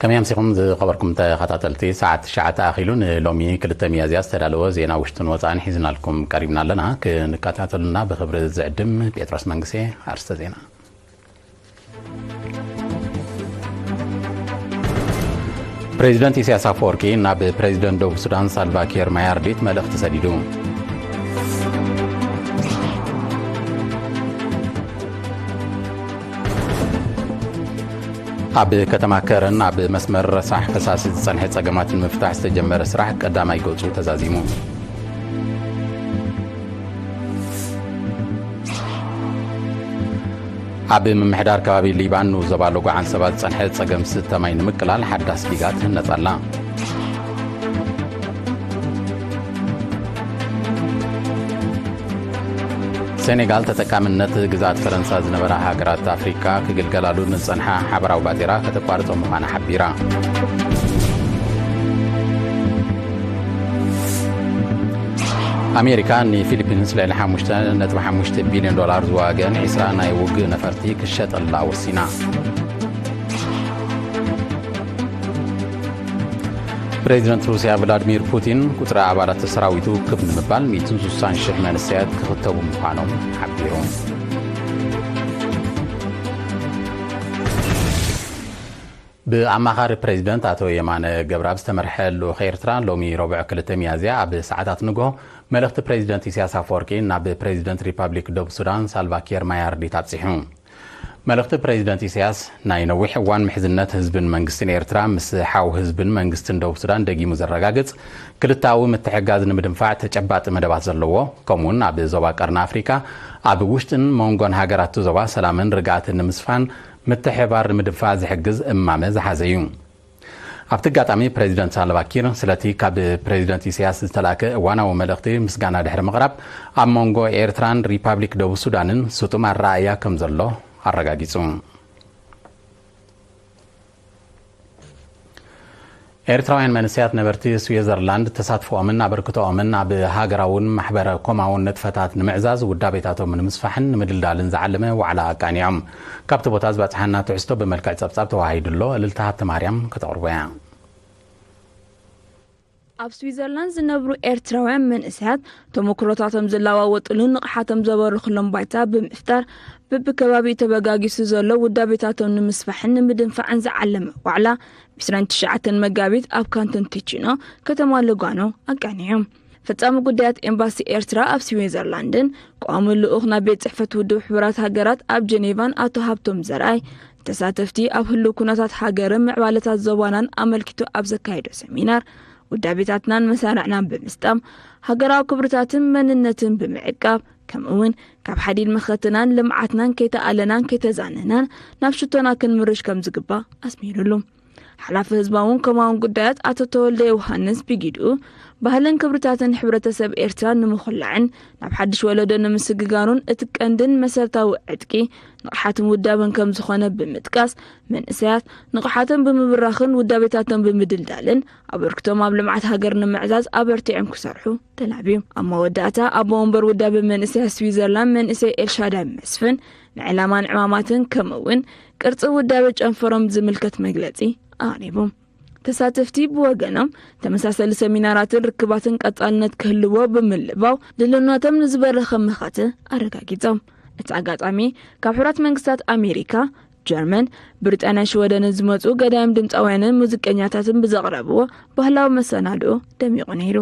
ከመይ ኣምሲኹም ዝኸበርኩም ተኸታተልቲ? ሰዓት ትሽዓተ ኣኺሉ ንሎሚ ክልተ ሚያዝያ ዝተዳለወ ዜና ውሽጥን ወጻእን ሒዝናልኩም ቀሪብና ኣለና። ክንከታተሉና ብኽብሪ ዝዕድም ጴጥሮስ መንግሴ። ኣርስተ ዜና። ፕሬዚደንት ኢሳያስ ኣፈወርቂ ናብ ፕሬዚደንት ደቡብ ሱዳን ሳልቫኪር ማያርዲት መልእኽቲ ሰዲዱ። ኣብ ከተማ ከረን ኣብ መስመር ረሳሕ ፈሳሲ ዝጸንሐ ጸገማት ንምፍታሕ ዝተጀመረ ስራሕ ቀዳማይ ገጹ ተዛዚሙ። ኣብ ምምሕዳር ከባቢ ሊባን ንዞባ ሎጎ ዓንሰባ ዝጸንሐ ጸገም ስተ ማይ ንምቅላል ሓዳስ ዲጋ ትህነጽ ኣላ። ሴኔጋል ተጠቃምነት ግዝኣት ፈረንሳ ዝነበራ ሃገራት ኣፍሪካ ክግልገላሉ ንዝጸንሓ ሓበራዊ ባጤራ ከተቋርጾ ምዃና ሓቢራ። ኣሜሪካ ንፊሊፒንስ ልዕሊ ሓሙሽተ ነጥቢ ሓሙሽተ ቢልዮን ዶላር ዝዋገ ን ዒስራ ናይ ውግእ ነፈርቲ ክሸጠላ ወሲና። ፕሬዚደንት ሩስያ ቭላድሚር ፑቲን ቁጽሪ ኣባላት ሰራዊቱ ክብ ንምባል ሚእትን ስሳን ሽሕ መንእሰያት ክኽተቡ ምዃኖም ሓቢሩ። ብኣማኻሪ ፕሬዚደንት ኣቶ የማነ ገብረኣብ ዝተመርሐ ልኡኽ ኤርትራ ሎሚ ረቡዕ ክልተ ሚያዝያ ኣብ ሰዓታት ንግሆ መልእኽቲ ፕሬዚደንት ኢሳያስ ኣፈወርቂ ናብ ፕሬዚደንት ሪፓብሊክ ደቡብ ሱዳን ሳልቫኪር ማያርዲት ኣብጺሑ። መልእኽቲ ፕሬዚደንት ኢሳያስ ናይ ነዊሕ እዋን ምሕዝነት ህዝብን መንግስትን ኤርትራ ምስ ሓው ህዝብን መንግስትን ደቡብ ሱዳን ደጊሙ ዘረጋግጽ፣ ክልተኣዊ ምትሕግጋዝ ንምድንፋዕ ተጨባጢ መደባት ዘለዎ፣ ከምኡውን ኣብ ዞባ ቀርኒ ኣፍሪካ ኣብ ውሽጥን መንጎን ሃገራት ዞባ ሰላምን ርግኣትን ንምስፋን ምትሕብባር ንምድንፋዕ ዝሕግዝ እማመ ዝሓዘ እዩ። ኣብቲ ኣጋጣሚ ፕሬዚደንት ሳልቫ ኪር ስለቲ ካብ ፕሬዚደንት ኢሳያስ ዝተላእከ እዋናዊ መልእኽቲ ምስጋና ድሕሪ ምቕራብ፣ ኣብ መንጎ ኤርትራን ሪፓብሊክ ደቡብ ሱዳንን ስጡም ኣረኣእያ ከም ዘሎ ኣረጋጊጹ። ኤርትራውያን መንእሰያት ነበርቲ ስዊዘርላንድ ተሳትፎኦምን ኣበርክቶኦምን ኣብ ሃገራውን ማሕበረ ኮማውን ንጥፈታት ንምዕዛዝ ውዳቤታቶም ንምስፋሕን ንምድልዳልን ዝዓለመ ዋዕላ ኣቃኒዖም። ካብቲ ቦታ ዝበጽሓና ትሕዝቶ ብመልክዕ ጸብጻብ ተዋሂዱ ኣሎ። እልልታ ሃብተማርያም ከተቕርቦ እያ። ኣብ ስዊዘርላንድ ዝነብሩ ኤርትራውያን መንእሰያት ተመክሮታቶም ዝለዋወጥሉን ንቕሓቶም ዘበርኽሉን ባይታ ብምፍጣር፣ በብከባቢኡ ተበጋጊሱ ዘሎ ውዳቤታቶም ንምስፋሕን ንምድንፋዕን ዝዓለመ ዋዕላ፣ ብ ዕስራን ትሽዓተን መጋቢት ኣብ ካንቶን ቲቺኖ፣ ከተማ ሎጋኖ፣ ኣቃኒዑ። ፈጻሚ ጉዳያት ኤምባሲ ኤርትራ ኣብ ስዊዘርላንድን ቀዋሚ ልኡኽ ናብ ቤት ጽሕፈት ውድብ ሕቡራት ሃገራት ኣብ ጀኔቫን ኣቶ ሃብቶም ዘርኣይ፣ ተሳተፍቲ ኣብ ህሉው ኩነታት ሃገርን ምዕባለታት ዞባናን ኣመልኪቱ ኣብ ዘካየዶ ሰሚናር፣ ውዳቤታትናን መሳርዕናን ብምስጣም፣ ሃገራዊ ክብርታትን መንነትን ብምዕቃብ፣ ከምኡ'ውን ካብ ሓዲድ መኸተናን ልምዓትናን ከይተኣለናን ከይተዛነናን ናብ ሽቶና ክንምርሽ ከም ዝግባእ ኣስሚሩሉ። ሓላፊ ህዝባውን ኮማውን ጉዳያት ኣቶ ተወልደ ዮሃንስ ብጊድኡ፣ ባህልን ክብርታትን ሕብረተሰብ ኤርትራ ንምኹላዕን ናብ ሓድሽ ወለዶ ንምስግጋሩን እቲ ቀንድን መሰረታዊ ዕጥቂ ንቕሓትን ውዳበን ከም ዝኾነ ብምጥቃስ፣ መንእሰያት ንቕሓቶም ብምብራኽን ውዳቤታቶም ብምድልዳልን ኣበርክቶም ኣብ ልምዓት ሃገር ንምዕዛዝ ኣበርቲዖም ክሰርሑ ተላብዩ። ኣብ መወዳእታ ኣቦ ወንበር ውዳበ መንእሰያት ስዊዘርላንድ መንእሰይ ኤልሻዳይ መስፍን ንዕላማን ዕማማትን ከምኡ እውን ቅርጺ ውዳበ ጨንፈሮም ዝምልከት መግለጺ ኣቕሪቡ። ተሳተፍቲ ብወገኖም ተመሳሰሊ ሰሚናራትን ርክባትን ቀጻልነት ክህልዎ ብምልባው ድልውነቶም ንዝበረኸ መኸተ ኣረጋጊጾም። እቲ ኣጋጣሚ ካብ ሕቡራት መንግስታት ኣሜሪካ፣ ጀርመን፣ ብሪጣንያን ሽወደንን ዝመጹ ገዳይም ድምጻውያንን ሙዚቀኛታትን ብዘቕረብዎ ባህላዊ መሰናድኦ ደሚቑ ነይሩ።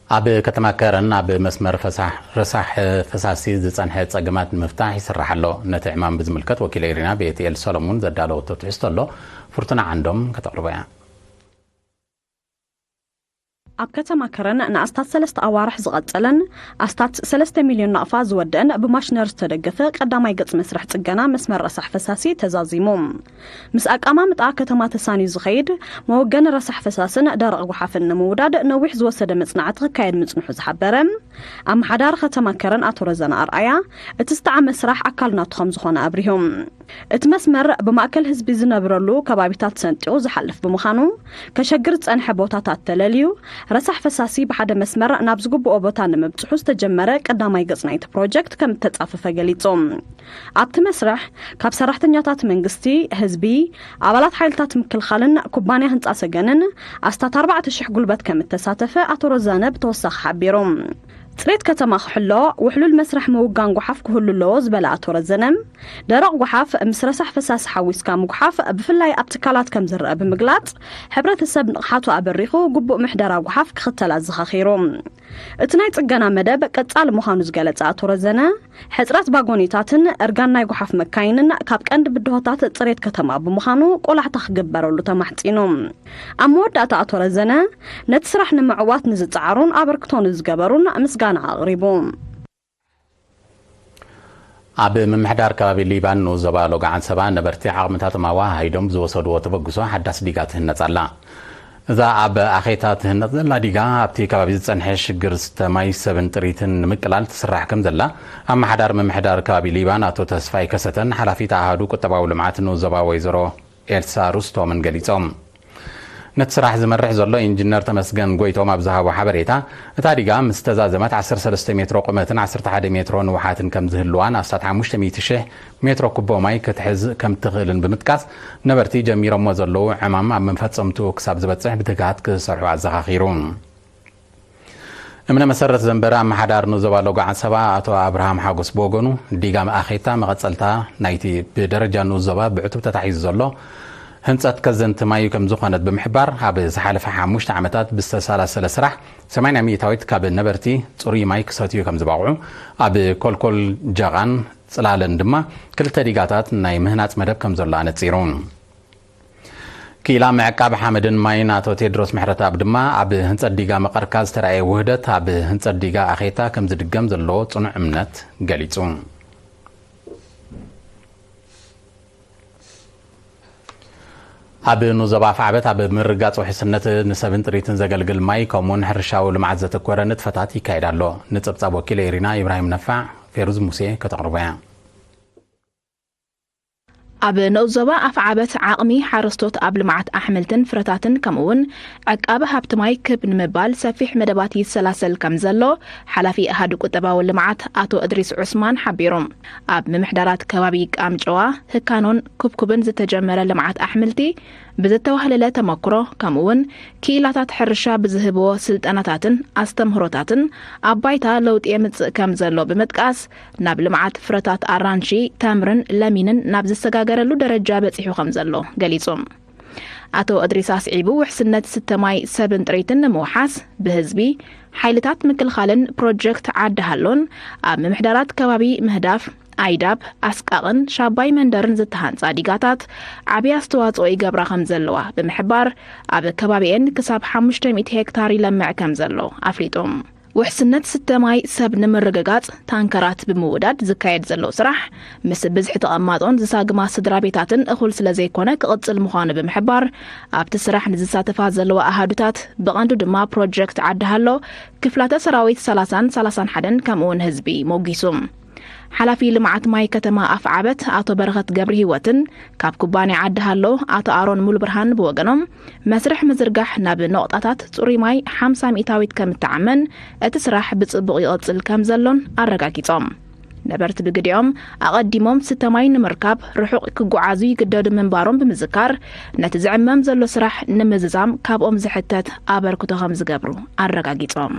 ኣብ ከተማ ከረን ኣብ መስመር ፈሳሕ ረሳሕ ፈሳሲ ዝጸንሐ ጸገማት ንምፍታሕ ይስራሕ ኣሎ። ነቲ ዕማም ብዝምልከት ወኪል ኤሪና ቤትኤል ሰሎሙን ዘዳለወቶ ትሕዝቶ ኣሎ። ፍርቱና ዓንዶም ከተቕርቦ እያ። ኣብ ከተማ ከረን ንኣስታት ሰለስተ ኣዋርሕ ዝቐጸለን ኣስታት ሰለስተ ሚልዮን ናቕፋ ዝወደአን ብማሽነር ዝተደገፈ ቀዳማይ ገጽ መስርሕ ጽገና መስመር ረሳሕ ፈሳሲ ተዛዚሙ። ምስ ኣቀማምጣ ከተማ ተሳንዩ ዝኸይድ መወገኒ ረሳሕ ፈሳስን ደረቕ ጓሓፍን ንምውዳድ ነዊሕ ዝወሰደ መጽናዕቲ ክካየድ ምጽንሑ ዝሓበረ ኣመሓዳሪ ከተማ ከረን ኣቶ ረዘነ ኣርኣያ፣ እቲ ዝተዓመ ስራሕ ኣካል ናቱ ከም ዝኾነ ኣብሪሁ። እቲ መስመር ብማእከል ህዝቢ ዝነብረሉ ከባቢታት ሰንጢቑ ዝሓልፍ ብምዃኑ፣ ከሸግር ዝጸንሐ ቦታታት ተለልዩ፣ ረሳሕ ፈሳሲ ብሓደ መስመር ናብ ዝግብኦ ቦታ ንምብጽሑ ዝተጀመረ ቀዳማይ ገጽ ናይቲ ፕሮጀክት ከም እተጻፈፈ ገሊጹ። ኣብቲ መስርሕ፣ ካብ ሰራሕተኛታት መንግስቲ፣ ህዝቢ፣ ኣባላት ሓይልታት ምክልኻልን ኩባንያ ህንጻ ሰገንን ኣስታት ኣርባዕተ ሽሕ ጉልበት ከም እተሳተፈ ኣቶ ረዛነ ብተወሳኺ ሓቢሩ። ጽሬት ከተማ ክሕሎ፣ ውሕሉል መስርሕ ምውጋን ጓሓፍ ክህሉ ኣለዎ ዝበለ ኣቶ ረዘነ፣ ደረቕ ጓሓፍ ምስ ረሳሕ ፈሳሲ ሓዊስካ ምጉሓፍ ብፍላይ ኣብ ትካላት ከም ዝረአ ብምግላጽ፣ ሕብረተሰብ ንቕሓቱ ኣበሪኹ ግቡእ ምሕደራ ጓሓፍ ክኽተል ኣዘኻኺሩ። እቲ ናይ ጽገና መደብ ቀጻሊ ምዃኑ ዝገለጸ ኣቶ ረዘነ፣ ሕጽረት ባጎኒታትን እርጋን ናይ ጓሓፍ መካይንን ካብ ቀንዲ ብድሆታት ጽሬት ከተማ ብምዃኑ ቆላሕታ ክግበረሉ ተማሕጺኑ። ኣብ መወዳእታ ኣቶ ረዘነ፣ ነቲ ስራሕ ንምዕዋት ንዝጸዓሩን ኣበርክቶ ንዝገበሩን ምስጋና ኣቕሪቡ። ኣብ ምምሕዳር ከባቢ ሊባን ንኡስ ዞባ ሎጋዓን ሰባ ነበርቲ ዓቕምታቶም ኣወሃሂዶም ብዝወሰድዎ ተበግሶ ሓዳስ ዲጋ ትህነጽ ኣላ። እዛ ኣብ ኣኼታ ትህነጽ ዘላ ዲጋ ኣብቲ ከባቢ ዝጸንሐ ሽግር ዝስተ ማይ ሰብን ጥሪትን ንምቅላል ትስራሕ ከም ዘላ ኣመሓዳር ምምሕዳር ከባቢ ሊባን ኣቶ ተስፋይ ከሰተን ሓላፊት ኣሃዱ ቁጠባዊ ልምዓት ንኡስ ዞባ ወይዘሮ ኤልሳ ሩስቶምን ገሊጾም። ነቲ ስራሕ ዝመርሕ ዘሎ ኢንጂነር ተመስገን ጎይቶም ኣብ ዝሃቦ ሓበሬታ፣ እታ ዲጋ ምስ ተዛዘመት ዓሰርተ ሰለስተ ሜትሮ ቁመትን ዓሰርተ ሓደ ሜትሮ ንውሓትን ከም ዝህልዋን ኣስታት ሓሙሽተ ሚእቲ ሽሕ ሜትሮ ኩቦ ማይ ክትሕዝ ከም ትኽእልን ብምጥቃስ፣ ነበርቲ ጀሚሮሞ ዘለዉ ዕማም ኣብ መፈጸምትኡ ክሳብ ዝበጽሕ ብትግሃት ክሰርሑ ኣዘኻኺሩ። እምነ መሰረት ዘንበረ ኣመሓዳሪ ንኡስ ዞባ ሎጋዓን ሰባ ኣቶ ኣብርሃም ሓጎስ ብወገኑ፣ ዲጋ ኣኼታ መቐጸልታ ናይቲ ብደረጃ ንኡስ ዞባ ብዕቱብ ተታሒዙ ዘሎ ህንጸት ከዘንቲ ማይ ከም ዝኾነት ብምሕባር፣ ኣብ ዝሓለፈ ሓሙሽተ ዓመታት ብዝተሰላሰለ ስራሕ ሰማንያ ሚእታዊት ካብ ነበርቲ ጽሩይ ማይ ክሰትዩ ከም ዝበቕዑ፣ ኣብ ኮልኮል ጀቓን ጽላለን ድማ ክልተ ዲጋታት ናይ ምህናጽ መደብ ከም ዘሎ ኣነጺሩ። ክኢላ ምዕቃብ ሓመድን ማይን ኣቶ ቴድሮስ ምሕረተኣብ ድማ፣ ኣብ ህንጸት ዲጋ መቐርካ ዝተራእየ ውህደት ኣብ ህንጸት ዲጋ ኣኼታ ከም ዝድገም ዘለዎ ጽኑዕ እምነት ገሊጹ። ኣብ ንኡስ ዞባ ኣፍዓበት ኣብ ምርግጋጽ ውሕስነት ንሰብን ጥሪትን ዘገልግል ማይ ከምኡውን ሕርሻዊ ልምዓት ዘተኮረ ንጥፈታት ይካየድ ኣሎ። ንጸብጻብ ወኪል ኤሪና ኢብራሂም ነፋዕ፣ ፌሩዝ ሙሴ ከተቕርቦ እያ። ኣብ ንኡስ ዞባ ኣፍዓበት ዓቕሚ ሓረስቶት ኣብ ልምዓት ኣሕምልትን ፍረታትን ከምኡውን ዕቃበ ሃብቲ ማይ ክብ ንምባል ሰፊሕ መደባት ይሰላሰል ከም ዘሎ ሓላፊ ኣሃዱ ቁጠባዊ ልምዓት ኣቶ እድሪስ ዑስማን ሓቢሩ። ኣብ ምምሕዳራት ከባቢ ቃምጨዋ፣ ህካኖን ኩብኩብን ዝተጀመረ ልምዓት ኣሕምልቲ ብዝተዋህለለ ተመክሮ፣ ከምኡውን ክኢላታት ሕርሻ ብዝህብዎ ስልጠናታትን ኣስተምህሮታትን ኣብ ባይታ ለውጢ የምጽእ ከም ዘሎ ብምጥቃስ፣ ናብ ልምዓት ፍረታት ኣራንሺ፣ ተምርን ለሚንን ናብ ዝሰጋገረሉ ደረጃ በጺሑ ከም ዘሎ ገሊጹ። ኣቶ እድሪስ ኣስዒቡ፣ ውሕስነት ስተ ማይ ሰብን ጥሪትን ንምውሓስ ብህዝቢ፣ ሓይልታት ምክልኻልን ፕሮጀክት ዓዲ ሃሎን ኣብ ምምሕዳራት ከባቢ ምህዳፍ፣ ኣይዳብ፣ ኣስቃቕን ሻባይ መንደርን ዝተሃንጻ ዲጋታት ዓቢ ኣስተዋጽኦ ይገብራ ከም ዘለዋ ብምሕባር፣ ኣብ ከባቢኤን ክሳብ ሓሙሽተ ሚእቲ ሄክታር ይለምዕ ከም ዘሎ ኣፍሊጡ። ውሕስነት ስተ ማይ ሰብ ንምርግጋጽ ታንከራት ብምውዳድ ዝካየድ ዘሎ ስራሕ፣ ምስ ብዝሒ ተቐማጦን ዝሳግማ ስድራ ቤታትን እኹል ስለ ዘይኮነ ክቕጽል ምዃኑ ብምሕባር፣ ኣብቲ ስራሕ ንዝሳተፋ ዘለዋ ኣሃዱታት፣ ብቐንዱ ድማ ፕሮጀክት ዓዲ ሃሎ፣ ክፍላተ ሰራዊት ሰላሳን ሰላሳን ሓደን ከምኡውን ህዝቢ ሞጊሱ። ሓላፊ ልምዓት ማይ ከተማ ኣፍዓበት ኣቶ በረኸት ገብረ ህይወትን ካብ ኩባንያ ዓዲ ሃሎ ኣቶ ኣሮን ሙሉብርሃን ብወገኖም፣ መስርሕ ምዝርጋሕ ናብ ነቑጣታት ጽሩይ ማይ ሓምሳ ሚእታዊት ከም እተዓመን፣ እቲ ስራሕ ብጽቡቕ ይቕጽል ከም ዘሎን ኣረጋጊጾም። ነበርቲ ብግዲኦም፣ ኣቐዲሞም ስተ ማይ ንምርካብ ርሑቕ ክጓዓዙ ይግደዱ ምንባሮም ብምዝካር፣ ነቲ ዝዕመም ዘሎ ስራሕ ንምዝዛም ካብኦም ዝሕተት ኣበርክቶ ከም ዝገብሩ ኣረጋጊጾም።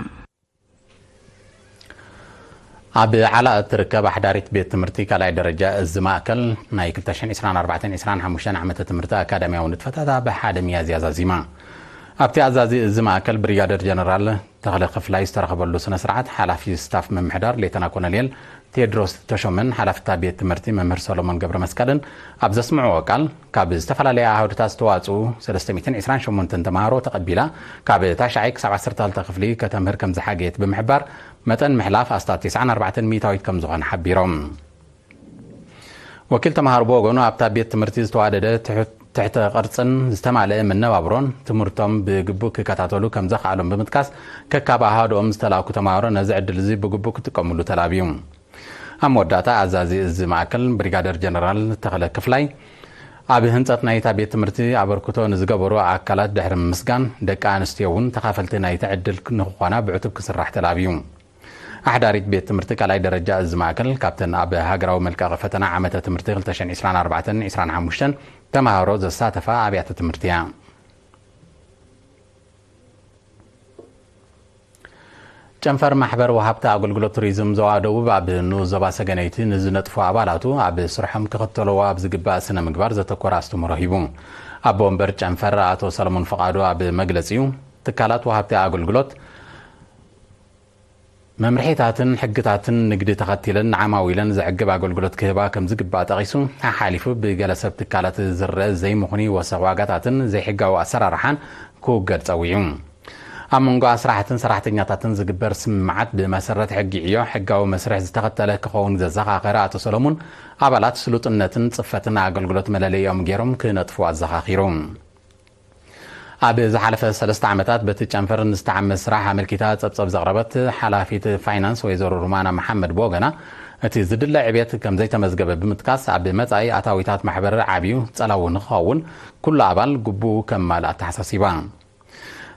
ኣብ ዓላ እትርከብ ኣሕዳሪት ቤት ትምህርቲ ካልኣይ ደረጃ እዚ ማእከል፣ ናይ ክልተ ሽሕን ዕስራን ኣርባዕተን ዕስራን ሓሙሽተን ዓመተ ትምህርቲ ኣካዳሚያዊ ንጥፈታት ኣብ ሓደ ሚያዝያ ዛዚማ። ኣብቲ ኣዛዚ እዚ ማእከል ብሪጋደር ጀነራል ተኽለ ክፍላይ ዝተረኸበሉ ስነ ስርዓት፣ ሓላፊ ስታፍ ምምሕዳር ሌተና ኮሎኔል ቴድሮስ ተሾመን ሓላፍታ ቤት ትምህርቲ መምህር ሰሎሞን ገብረ መስቀልን ኣብ ዘስምዕዎ ቃል፣ ካብ ዝተፈላለያ ኣሃዱታት ዝተዋጽኡ ሰለስተ ሚእትን ዕስራን ሸሞንተን ተማሃሮ ተቐቢላ፣ ካብ ታሽዓይ ክሳብ ዓሰርተ ክልተ ክፍሊ ከተምህር ከም ዝሓገየት ብምሕባር፣ መጠን ምሕላፍ ኣስታት ተስዓን ኣርባዕተን ሚእታዊት ከም ዝኾነ ሓቢሮም። ወኪል ተማሃሮ ብወገኑ፣ ኣብታ ቤት ትምህርቲ ዝተዋደደ ትሑት ትሕተ ቅርጽን ዝተማልአ መነባብሮን፣ ትምህርቶም ብግቡእ ክከታተሉ ከም ዘኽኣሎም ብምጥቃስ፣ ከካብ ኣሃዱኦም ዝተላእኩ ተማሃሮ ነዚ ዕድል እዚ ብግቡእ ክጥቀምሉ ተላብዩ። ኣብ መወዳእታ ኣዛዚ እዚ ማእከል ብሪጋደር ጀነራል ተኸለ ክፍላይ ኣብ ህንጸት ናይታ ቤት ትምህርቲ ኣበርክቶ ንዝገበሩ ኣካላት ድሕሪ ምምስጋን፣ ደቂ ኣንስትዮ እውን ተኻፈልቲ ናይቲ ዕድል ንክኾና ብዕቱብ ክስራሕ ተላብዩ። ኣሕዳሪት ቤት ትምህርቲ ካልኣይ ደረጃ እዚ ማእከል ካብተን ኣብ ሃገራዊ መልቀቒ ፈተና ዓመተ ትምህርቲ ክልተ ሽሕን ዕስራን ኣርባዕተን ዕስራን ሓሙሽተን ተምሃሮ ዘሳተፋ ኣብያተ ትምህርቲ እያ። ጨንፈር ማሕበር ወሃብቲ ኣገልግሎት ቱሪዝም ዞባ ደቡብ ኣብ ንኡስ ዞባ ሰገነይቲ ንዝነጥፉ ኣባላቱ ኣብ ስርሖም ክኽተልዎ ኣብ ዝግባእ ስነ ምግባር ዘተኮረ ኣስተምህሮ ሂቡ። ኣቦ ወንበር ጨንፈር ኣቶ ሰለሞን ፍቓዱ ኣብ መግለጺኡ፣ ትካላት ወሃብቲ ኣገልግሎት መምርሒታትን ሕግታትን ንግዲ ተኸቲለን ንዓማዊለን ዘዕግብ ኣገልግሎት ክህባ ከም ዝግባእ ጠቒሱ፣ ሓሓሊፉ ብገለ ሰብ ትካላት ዝረአ ዘይምኹኒ ወሰኽ ዋጋታትን ዘይሕጋዊ ኣሰራርሓን ክውገድ ጸዊዑ። ኣብ መንጎ ኣስራሕትን ሰራሕተኛታትን ዝግበር ስምምዓት ብመሰረት ሕጊ ዕዮ ሕጋዊ መስርሕ ዝተኸተለ ክኸውን ዘዘኻኸረ ኣቶ ሰለሙን፣ ኣባላት ስሉጥነትን ጽፈትን ኣገልግሎት መለለይኦም ገይሮም ክነጥፉ ኣዘኻኺሩ። ኣብ ዝሓለፈ ሰለስተ ዓመታት በቲ ጨንፈር ንዝተዓመ ስራሕ ኣመልኪታ ጸብጸብ ዘቕረበት ሓላፊት ፋይናንስ ወይዘሮ ሩማና መሓመድ ብወገና፣ እቲ ዝድለ ዕብየት ከም ዘይተመዝገበ ብምጥቃስ፣ ኣብ መጻኢ ኣታዊታት ማሕበር ዓብዩ ጸላዊ ንክኸውን ኩሉ ኣባል ግቡኡ ከማልእ ኣተሓሳሲባ።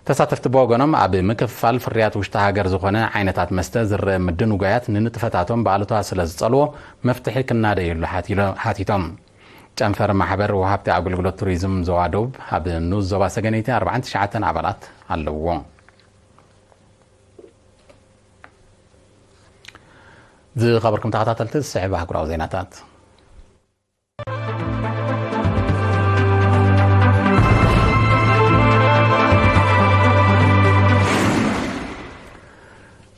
ተሳተፍቲ ብወገኖም፣ ኣብ ምክፍፋል ፍርያት ውሽጢ ሃገር ዝኾነ ዓይነታት መስተ ዝረአ ምድንጓያት ንንጥፈታቶም ብኣሉታ ስለ ዝጸልዎ፣ መፍትሒ ክናደየሉ ሓቲሎ-፣ ሓቲቶም። ጨንፈር ማሕበር ወሃብቲ ኣገልግሎት ቱሪዝም ዞባ ደቡብ ኣብ ንኡስ ዞባ ሰገነይቲ ኣርባዓን ትሽዓተን ኣባላት ኣለዎ። ዝኸበርኩም ተኸታተልቲ፣ ዝስዕብ ኣህጉራዊ ዜናታት።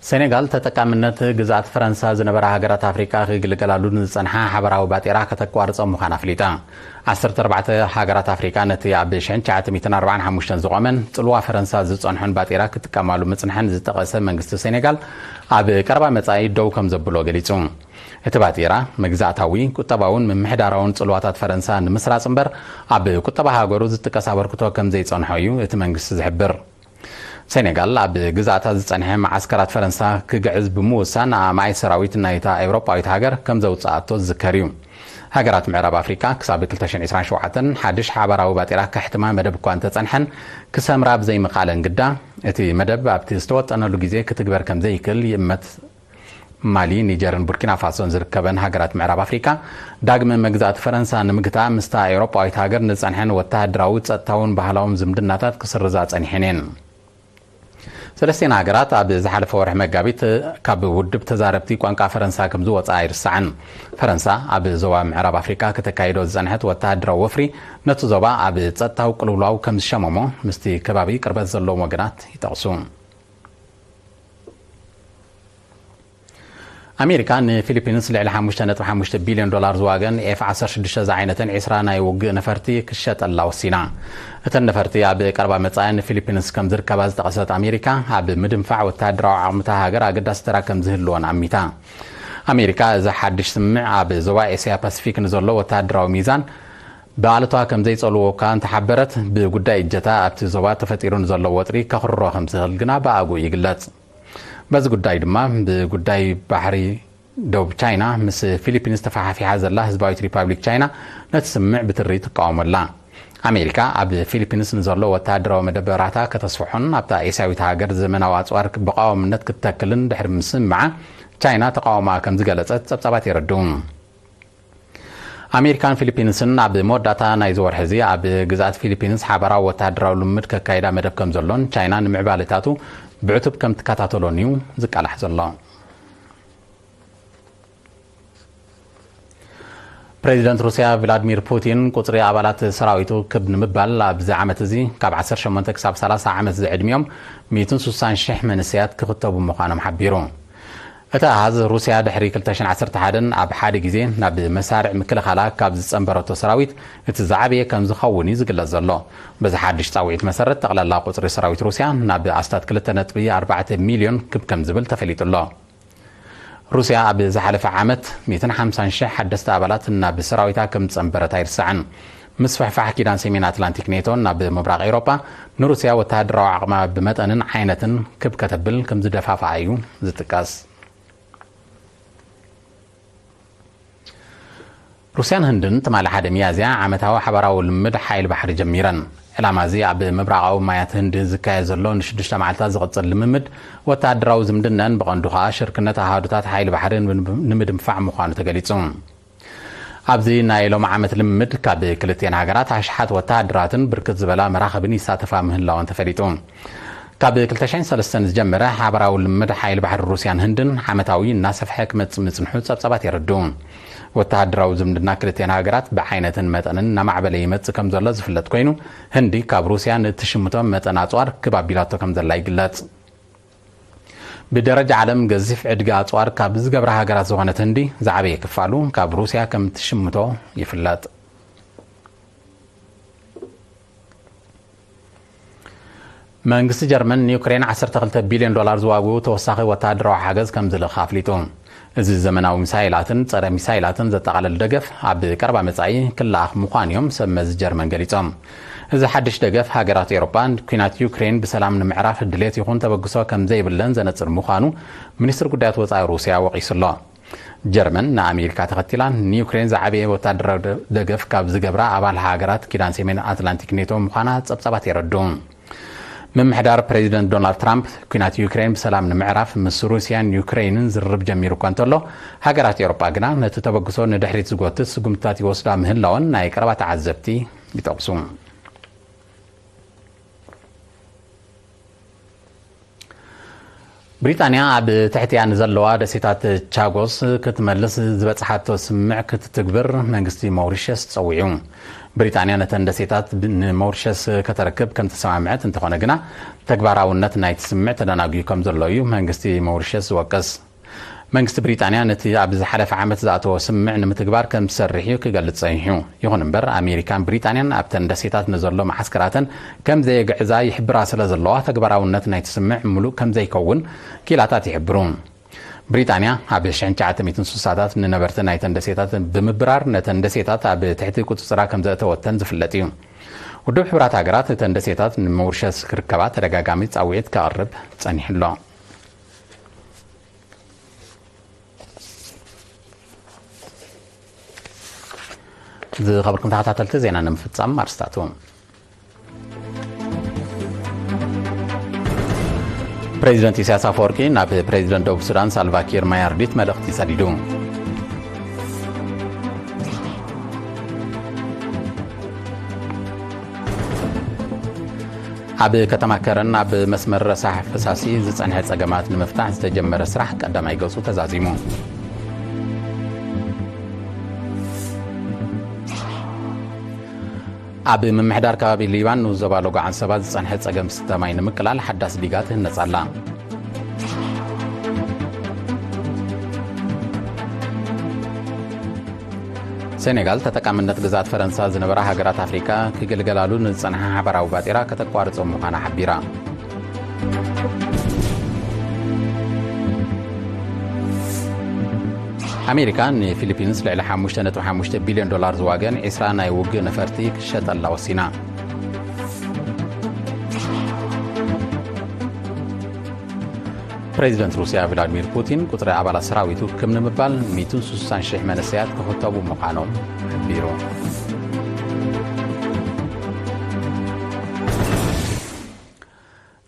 ሴኔጋል፣ ተጠቃምነት ግዝኣት ፈረንሳ ዝነበራ ሃገራት ኣፍሪቃ ክግልገላሉ ንዝጸንሓ ሓበራዊ ባጤራ ከተቋርጾ ምዃና ኣፍሊጣ። ዓሰርተ ኣርባዕተ ሃገራት ኣፍሪቃ ነቲ ኣብ ሽሕን ትሽዓተ ሚእትን ኣርባዓን ሓሙሽተን ዝቖመን ጽልዋ ፈረንሳ ዝጸንሖን ባጤራ ክጥቀማሉ ምጽንሐን ዝጠቐሰ መንግስቲ ሴኔጋል፣ ኣብ ቀረባ መጻኢ ደው ከም ዘብሎ ገሊጹ። እቲ ባጤራ፣ መግዛእታዊ፣ ቁጠባውን ምምሕዳራውን ጽልዋታት ፈረንሳ ንምስራጽ እምበር፣ ኣብ ቁጠባ ሃገሩ ዝጥቀስ ኣበርክቶ ከም ዘይጸንሖ እዩ እቲ መንግስቲ ዝሕብር። ሴኔጋል፣ ኣብ ግዝኣታ ዝጸንሐ መዓስከራት ፈረንሳ ክግዕዝ ብምውሳን፣ ኣማኢት ሰራዊት ናይታ ኤውሮጳዊት ሃገር ከም ዘውጽኣቶ ዝዝከር እዩ። ሃገራት ምዕራብ ኣፍሪቃ ክሳብ ክልተ ሽሕን ዕስራን ሸውዓተን ሓድሽ ሓባራዊ ባጤራ ከሕትማ መደብ እኳ እንተጸንሐን፣ ክሰምራ ብዘይምኽኣለን ግዳ፣ እቲ መደብ ኣብቲ ዝተወጠነሉ ግዜ ክትግበር ከም ዘይክእል ይእመት። ማሊ፣ ኒጀርን ቡርኪና ፋሶን ዝርከበን ሃገራት ምዕራብ ኣፍሪቃ፣ ዳግመ መግዛእቲ ፈረንሳ ንምግታእ ምስታ ኤውሮጳዊት ሃገር ንዝጸንሐን ወተሃደራዊ፣ ጸጥታውን ባህላውን ዝምድናታት ክስርዛ ጸኒሐን እየን። ሰለስቲኤን ሃገራት ኣብ ዝሓለፈ ወርሒ መጋቢት ካብ ውድብ ተዛረብቲ ቋንቋ ፈረንሳ ከም ዝወጽኣ ኣይርሳዕን። ፈረንሳ ኣብ ዞባ ምዕራብ ኣፍሪቃ ከተካይዶ ዝጸንሐት ወተሃደራዊ ወፍሪ ነቲ ዞባ ኣብ ጸጥታዊ ቅልውላው ከም ዝሸመሞ ምስቲ ከባቢ ቅርበት ዘለዎም ወገናት ይጠቕሱ። ኣሜሪካ ንፊሊፒንስ ልዕሊ ሓሙሽተ ነጥቢ ሓሙሽተ ቢልዮን ዶላር ዝዋገን ኤፍ ዓሰርተ ሽዱሽተ ዝዓይነተን ዕስራ ናይ ውግእ ነፈርቲ ክሸጠላ ወሲና። እተን ነፈርቲ ኣብ ቀረባ መጻኢ ንፊሊፒንስ ከም ዝርከባ ዝጠቐሰት ኣሜሪካ፣ ኣብ ምድንፋዕ ወተሃደራዊ ዓቕሚ እታ ሃገር ኣገዳሲ ተራ ከም ዝህልወን ኣሚታ። ኣሜሪካ፣ እዚ ሓድሽ ስምምዕ ኣብ ዞባ ኤስያ ፓሲፊክ ንዘሎ ወተሃደራዊ ሚዛን ብኣሉታ ከም ዘይጸልዎ እኳ እንተሓበረት፣ ብጉዳይ እጀታ ኣብቲ ዞባ ተፈጢሩ ንዘሎ ወጥሪ ከኽርሮ ከም ዝኽእል ግና ብኣግኡ ይግለጽ። በዚ ጉዳይ ድማ፣ ብጉዳይ ባሕሪ ደቡብ ቻይና ምስ ፊሊፒንስ ተፈሓፊሓ ዘላ ህዝባዊት ሪፓብሊክ ቻይና ነቲ ስምምዕ ብትሪ ትቃወሞ ኣላ። ኣሜሪካ ኣብ ፊሊፒንስ ንዘሎ ወተሃደራዊ መደበራታ ከተስፍሖን ኣብታ ኤስያዊት ሃገር ዘመናዊ ኣጽዋር ብቐዋምነት ክትተክልን ድሕሪ ምስምዓ፣ ቻይና ተቃውሞኣ ከም ዝገለጸት ጸብጻባት የረድኡ። ኣሜሪካን ፊሊፒንስን ኣብ መወዳእታ ናይዚ ወርሒ እዚ ኣብ ግዝኣት ፊሊፒንስ ሓባራዊ ወተሃደራዊ ልምምድ ከካይዳ መደብ ከም ዘሎን ቻይና ንምዕባለታቱ ብዕቱብ ከም ትከታተሎን እዩ ዝቃላሕ ዘሎ። ፕሬዚደንት ሩስያ ቭላድሚር ፑቲን፣ ቁጽሪ ኣባላት ሰራዊቱ ክብ ንምባል ኣብዚ ዓመት እዚ ካብ ዓሰርተ ሸሞንተ ክሳብ ሰላሳ ዓመት ዝዕድሚኦም ሚእትን ስሳን ሽሕ መንእሰያት ክኽተቡ ምዃኖም ሓቢሩ። እቲ ኣሃዝ፣ ሩስያ ድሕሪ ክልተ ሽሕን ዓሰርተ ሓደን ኣብ ሓደ ግዜ ናብ መሳርዕ ምክልኻላ ካብ ዝጸንበረቶ ሰራዊት እቲ ዝዓበየ ከም ዝኸውን እዩ ዝግለጽ ዘሎ። በዚ ሓድሽ ጻውዒት መሰረት፣ ጠቕላላ ቁጽሪ ሰራዊት ሩስያ ናብ ኣስታት ክልተ ነጥቢ ኣርባዕተ ሚልዮን ክብ ከም ዝብል ተፈሊጡ ኣሎ። ሩስያ ኣብ ዝሓለፈ ዓመት ሚእትን ሓምሳን ሽሕ ሓደስቲ ኣባላት ናብ ሰራዊታ ከም ዝጸንበረት ኣይርሳዕን። ምስፍሕፋሕ ኪዳን ሰሜን ኣትላንቲክ ኔቶ ናብ ምብራቕ ኤውሮጳ፣ ንሩስያ ወተሃደራዊ ዓቕማ ብመጠንን ዓይነትን ክብ ከተብል ከም ዝደፋፍኣ እዩ ዝጥቀስ። ሩስያን ህንድን ትማሊ ሓደ ሚያዝያ ዓመታዊ ሓባራዊ ልምምድ ሓይሊ ባሕሪ ጀሚረን። ዕላማ እዚ ኣብ ምብራቓዊ ማያት ህንዲ ዝካየድ ዘሎ ንሽዱሽተ መዓልታት ዝቕጽል ልምምድ ወተሃደራዊ ዝምድናን ብቐንዱ ከኣ ሽርክነት ኣሃዱታት ሓይሊ ባሕሪ ንምድንፋዕ ምዃኑ ተገሊጹ። ኣብዚ ናይ ሎም ዓመት ልምምድ ካብ ክልቲኤን ሃገራት ኣሽሓት ወተሃደራትን ብርክት ዝበላ መራኽብን ይሳተፋ ምህላወን ተፈሊጡ። ካብ ክልተ ሽሕን ሰለስተን ዝጀመረ ሓባራዊ ልምምድ ሓይሊ ባሕሪ ሩስያን ህንድን ዓመታዊ እናሰፍሐ ክመጽእ ምጽንሑ ጸብጻባት የረድኡ። ወተሃደራዊ ዝምድና ክልቲኤን ሃገራት ብዓይነትን መጠንን እናማዕበለ ይመጽእ ከም ዘሎ ዝፍለጥ ኮይኑ፣ ህንዲ ካብ ሩስያ ንእትሽምቶ መጠን ኣጽዋር ክብ ኣቢላቶ ከም ዘላ ይግለጽ። ብደረጃ ዓለም ገዚፍ ዕድጊ ኣጽዋር ካብ ዝገብራ ሃገራት ዝኾነት ህንዲ ዝዓበየ ክፋሉ ካብ ሩስያ ከም ትሽምቶ ይፍለጥ። መንግስቲ ጀርመን ንዩክሬን ዓሰርተ ክልተ ቢልዮን ዶላር ዝዋግኡ ተወሳኺ ወተሃደራዊ ሓገዝ ከም ዝልእኽ ኣፍሊጡ። እዚ ዘመናዊ ሚሳይላትን ጸረ ሚሳይላትን ዘጠቓለለ ደገፍ ኣብ ቀረባ መጻኢ ክለኣኽ ምዃኑ እዮም ሰብ መዚ ጀርመን ገሊጾም። እዚ ሓድሽ ደገፍ ሃገራት ኤውሮጳ ኲናት ዩክሬን ብሰላም ንምዕራፍ ድሌት ይኹን ተበግሶ ከም ዘይብለን ዘነጽር ምዃኑ ሚኒስትሪ ጉዳያት ወጻኢ ሩስያ ወቒሱ ኣሎ። ጀርመን ንኣሜሪካ ተኸቲላ ንዩክሬን ዝዓበየ ወታደራዊ ደ-፣ ደገፍ ካብ ዝገብራ ኣባል ሃገራት ኪዳን ሰሜን ኣትላንቲክ ኔቶ ምዃና ጸብጻባት የረድኡ። ምምሕዳር ፕሬዚደንት ዶናልድ ትራምፕ ኲናት ዩክሬን ብሰላም ንምዕራፍ ምስ ሩስያን ዩክሬንን ዝርርብ ጀሚሩ እኳ እንተሎ፣ ሃገራት ኤውሮጳ ግና ነቲ ተበግሶ ንድሕሪት ዝጎትት ስጉምትታት ይወስዳ ምህላወን ናይ ቀረባ ተዓዘብቲ ይጠቕሱ። ብሪጣንያ ኣብ ትሕቲኣ ንዘለዋ ደሴታት ቻጎስ ክትመልስ ዝበጽሓቶ ስምምዕ ክትትግብር መንግስቲ ሞሪሸስ ጸዊዑ። ብሪጣንያ ነተን ደሴታት ብ-፣ ንሞሪሸስ ከተረክብ ከም ተሰማምዐት እንተኾነ ግና፣ ተግባራውነት ናይቲ ስምምዕ ተደናጉዩ ከም ዘሎ እዩ መንግስቲ ሞሪሸስ ዝወቅስ። መንግስቲ ብሪጣንያ ነቲ ኣብ ዝሓለፈ ዓመት ዝኣተዎ ስምምዕ ንምትግባር ከም ዝሰርሕ እዩ ክገልጽ ጸኒሑ። ይኹን እምበር፣ ኣሜሪካን ብሪጣንያን ኣብተን ደሴታት ንዘሎ መዓስከራተን ከም ዘየግዕዛ ይሕብራ ስለ ዘለዋ፣ ተግባራውነት ናይቲ ስምምዕ ምሉእ ከም ዘይከውን ክኢላታት ይሕብሩ። ብሪጣንያ ኣብ ሽሕን ትሽዓተ ሚእትን ስሳታት ንነበርቲ ናይተን ደሴታት ብምብራር፣ ነተን ደሴታት ኣብ ትሕቲ ቁጽጽራ ከም ዘእተወተን ዝፍለጥ እዩ። ውድብ ሕቡራት ሃገራት እተን ደሴታት ንሞሪሸስ ክርከባ ተደጋጋሚ ጻውዒት ከቕርብ ጸኒሑ ኣሎ። ዝኸበርኩም ተኸታተልቲ፣ ዜና ንምፍጻም ኣርስታቱ። ፕሬዚደንት ኢሳያስ ኣፈወርቂ ናብ ፕሬዚደንት ደቡብ ሱዳን ሳልቫኪር ማያርዲት መልእኽቲ ሰዲዱ። ኣብ ከተማ ከረን ኣብ መስመር ረሳሕ ፈሳሲ ዝጸንሐ ጸገማት ንምፍታሕ ዝተጀመረ ስራሕ ቀዳማይ ገጹ ተዛዚሙ። ኣብ ምምሕዳር ከባቢ ሊባን ንዞባ ሎጎ ዓንሰባ ዝጸንሐ ጸገም ስተ ማይ ንምቅላል ሓዳስ ዲጋ ትህነጽ ኣላ። ሴኔጋል ተጠቃምነት ግዝኣት ፈረንሳ ዝነበራ ሃገራት ኣፍሪቃ ክግልገላሉ ንዝጸንሓ ሓባራዊ ባጤራ ከተቋርጾ ምዃና ሓቢራ። ኣሜሪካ ንፊሊፒንስ ልዕሊ ሓሙሽተ ነጥቢ ሓሙሽተ ቢልዮን ዶላር ዝዋገን ዒስራ ናይ ውግእ ነፈርቲ ክሸጠላ ወሲና። ፕሬዚደንት ሩስያ ቭላድሚር ፑቲን ቁጽሪ ኣባላት ሰራዊቱ ክም ንምባል ሚእትን ስሳን ሽሕ መንእሰያት ክኽተቡ ምዃኖም ሓቢሩ።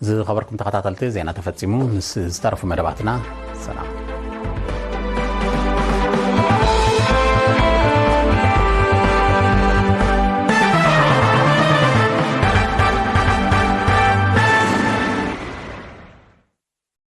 ዝኸበርኩም ተኸታተልቲ፣ ዜና ተፈጺሙ። ምስ ዝተረፉ መደባትና ሰላም።